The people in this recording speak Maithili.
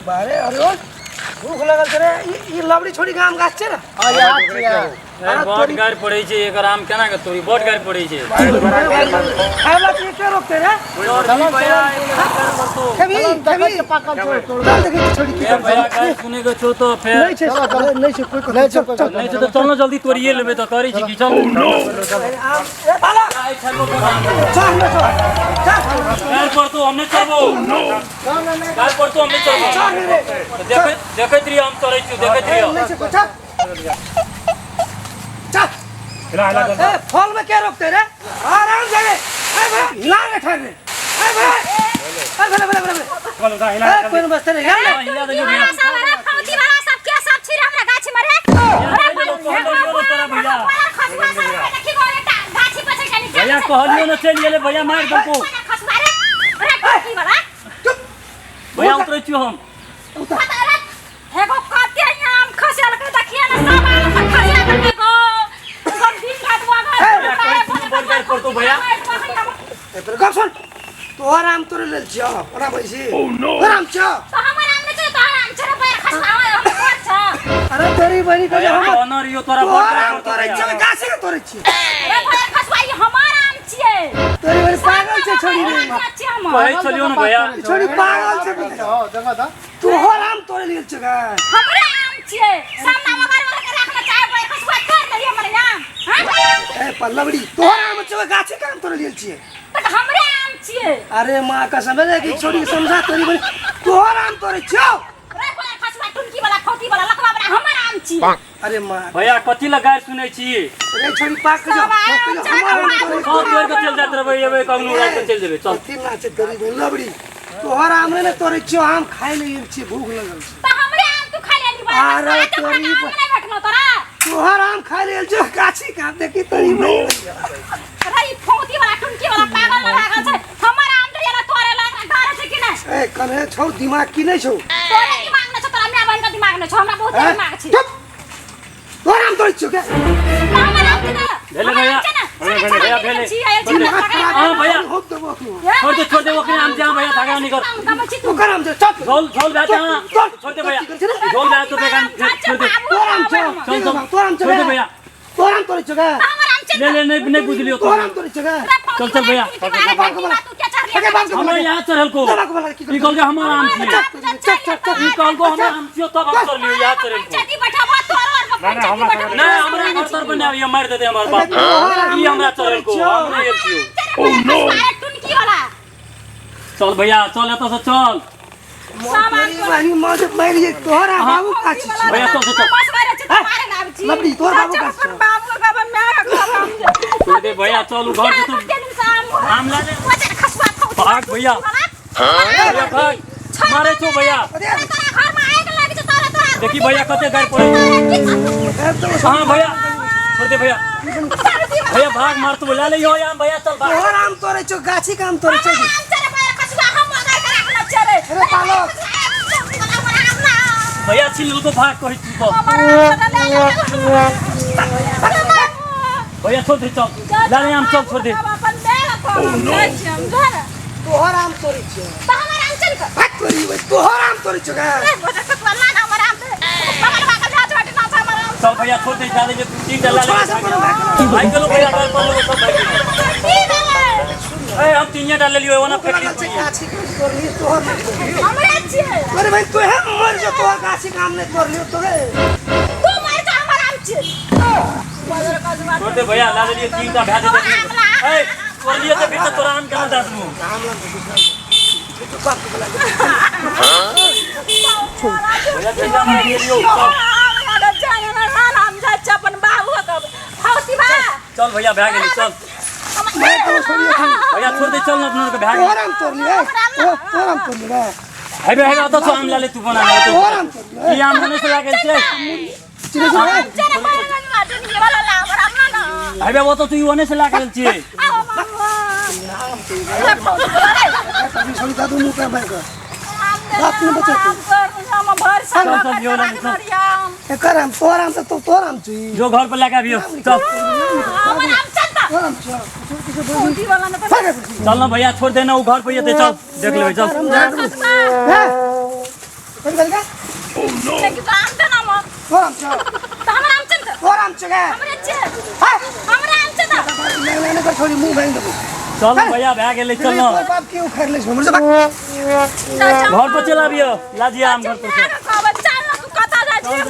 बारे अरे भूख लगल छै रे। ई लवड़ी छोड़ी गाम गाछ छै ने। अरे बड गारि पड़ै छै, एकर आम केना के तोड़ी, बड गारि पड़ै छै। खाय वाला चीज के रोकते रे? भैया खेबी खेबी पाकल छोड़। चल देखै छी छोड़ी की ए भैया, गारि सुनै के छौ तऽ फेर नहि छै, नहि छै कोइ, नहि छै कोइ। नहि छै तऽ चल न, जल्दी तोड़िए लेबै तऽ करै छी की, चल। आम ए बाला चल न, चल चल। गारि पड़तौ, हम नहि चढ़बौ। गारि पड़तौ, हम नहि चढ़बौ। चल रे। देखैत देखैत रहियै, हम चढ़ै छियौ, देखैत रहियै। नहि छै कोइ, चल चल। ए फल में के रोकते रे? आराम से रे। ए भाई हिला रे, ठहर रे। ए भाई, ए भले भले भले भले, ए कोई न बसते रे, हिला रे। हिला देलियौ भैया। सब रे फौजी वाला सब के सब छी रे हमरा गाछी में रे। भैया। खसुआ सब रे, देखी गो एकटा गाछी पर छै कनी। भैया, कहलियौ ने चलि गेलै भैया, मारि देलकौ। खसुआ रे, रे टोकी वाला। चुप। भैया, उतरै छियौ हम। उतर। अरे एगो कते आम खसल के देखिए ने, सब आम खसल के गो सब दिन रात वगैरह। भैया, कहै छियौ बड़ गारि पड़तौ भैया। ए पर गप सुन, तोहर आम तोरे लेल छियौ ओना बैसी तोहर आम छियौ। तो हमर आम नहि छै, तोहर आम छै रे बैर खसुआ, हम कोन छ? अरे तोरी बहिनी के भैया, हम कहने रहियौ तोरा बड़ तोहर गारि आम पड़तौ तोरे भैया। छियौ, गाछी के तोरे छियौ। रे बैर खसुआ, ई हमर आम छियै। तोरी बहिनी पागल छै छोड़ी रे। कहै छलियौ ने भैया। ई छोड़ी पागल छै। तोहर आम तोरे लेल छियौ गे। हमरे आम छियै, सामना वगैरह वाला के राखना चाहे, बैर खसुआ तोड़ देलियै हमर आम। हां। ए पल्लवड़ी, तोहर आम छियौ, गाछी के आम तोरे लेल छियै। तऽ हमरे आम छियै। अरे माँ कसम रे कि छोड़ी के समझा, तोरी बहिनी तोहर आम तोरे छियौ। रे बैर खसुआ, टुनकी वाला, खौती वाला, लकवा वाला, हमर आम छियै। अरे माँ। भैया, कथी लए गारि सुनै छी? रे छोड़ी, पाक के जाओ, सब आम हमर आम तोरे। सब तोड़ि कऽ चलि जाइत रहबै, एबै कखनो राति कऽ चलि जेबै, चल। कथी नाचे तोरी बहिनी लबड़ी? तोहर आम रे ने तोरे छियौ, आम खाय ले गेल छियै, भूख लगल छै। तऽ हमरे आम तू खा लेली बैर अरे खसुआ, तऽ तोरी आम नहि भेटलो तोरा। तोहर आम खाय ले गेल छियौ, गाछी के आम देखी तोरी बहिनी। रे ई फौती वाला, टुनकी वाला पागल लागल छै, हमर आम दैला तोरे लग डरे छै कि नहि? ए कने छौ दिमाग की नहि छौ? तोरे दिमाग नहि छौ, तोरा माय बहिन के दिमाग नहि छौ, हमरा बहुत हैं? दिमाग छै। चुप, तोहर आम तोरे छियौ के? तऽ हमर आम छै ने। भेलै हमर भैया। आम छै ने। भेलै भैया, भेलै। दिमाग खराब। हाँ भैया। हो देबो अखनो। छोड़ दे, छोड़ दे ओकरे आम जा भैया, धागा निकल। ओकर आम छै, चल। झोल झोल भए जा, चल। छोड़ दे भैया। की करै छै रे? झोल भए तो बेगान, छोड़ दे। तोहर आम छौ। चल, चल। तोहर आम छौ। छोड़ दे भैया। तोहर आम तोरे छियौ के? हमर आम छै। ले ले, नहीं नहीं बुझलियो। तोहर आम तोरे छियौ के? चल चल भैया। हमरा यहाँ चढ़ल को। ई कहलकै हमर आम छियै। चल चल चल चल। ई कहलको हमर आम छियो, तब हम चढ़लियो, यहाँ चढ़ल को। नहीं, हमरा घर तर बनाबियो, ये मारि देतै हमर बाप। ई हमरा चढ़ल को, हम नहि आयल छियौ। चल भैया, चल एतऽ से चल। तोरी बहिनी माँ जे मरि जेतै, तोहर आम बाबू काछ छियौ। भैया, चल चल चल। लबड़ी, तोहर बाबू काछ छियौ। छोड़ दे भैया, चल उ घर से तू आम ला ले। भाग भैया, भैया भाग, मारे छौ भैया। देखी भैया, कते गारि पड़ै छै। हाँ भैया, छोड़ दे भैया, भैया भाग, मारतौ। ला ले यो आम भैया, चल भाग। तोहर आम तोरे छौ, गाछी के आम तोरे छौ। अरे पालक। भैया, छीन लेलको, भाग कहै छी तो। भैया, छोड़ दे, चल ला ले आम, चल छोड़ दे। तोहर आम तोरे छियौ। भाग तोरी बहिनी, तोहर आम तोरे छौ गे। चल भैया, छोड़ दे, जा दे तीन टा ला ले। छोड़ा सब कोनो भाग। भाग गेलो भैया, गारि पड़लो, सब भागि गेलो। ए हम तीन टा लेलियो, ओना फेंक लागल छै, गाछी के आम तोड़लियै, तोहर नहि तोड़लियौ। हमरे छियै। अरे भाई, तोहे मर जो, तोहर गाछी के आम नहि तोड़लियौ तोरे। तू मर जा, हमर आम छियै। छोड़ दे भैया, ला लेलियो तीन टा, भए जेतै। ए तोड़लियो तऽ फिर से तोरा आम केना दए देबौ? आम ला तो बाप के बोला। भैया, तीन टा मारि गेलियो, चल। चल भैया, भए गेली, चल। मैं तो छोड़िए। भैया, छोड़ दे, चल न, अपना के भए गेल। तोहर आम तोड़लियै, तोहर आम तोड़लियै। हेबे हेबे, ओतऽ छौ आम, ला ले तू, बना ले। तोहर आम तोड़लियै। ई आम होने से लागल छै। चिड़ै छै। हेबे, ओतऽ तू ई ओने से लागल छियै। कभी छोड़ी दादू मुँह पे मारि कऽ बाप ने बचेतै। चल चल यो ला ले, चल। एकर आम तोहर आम तऽ तोहर आम छी। जो घर पर लए के आबियो, चल। तोहर आम छियौ, किछो किछो बोली। चल न भैया, छोड़ देना, उ घर पर जेतै, चल देख लेबै, चल। हे। कथी भेल गे? लेकिन तो आम दे ना हम। तोर आम छौ? तो हमरा आम छै ने। तोर आम छौ गे? हमरे छै। हाय। हमरा आम छै तऽ। नहीं नहीं कर छोड़ी मुंह भांग देबो। चल भैया भए गेलै चल न। तोर बाप के उखाड़ ले छौ हमर से भाग। घर पर चल आबियो लाजिया आम घर पर। चल ना तू कतऽ जाइ छी?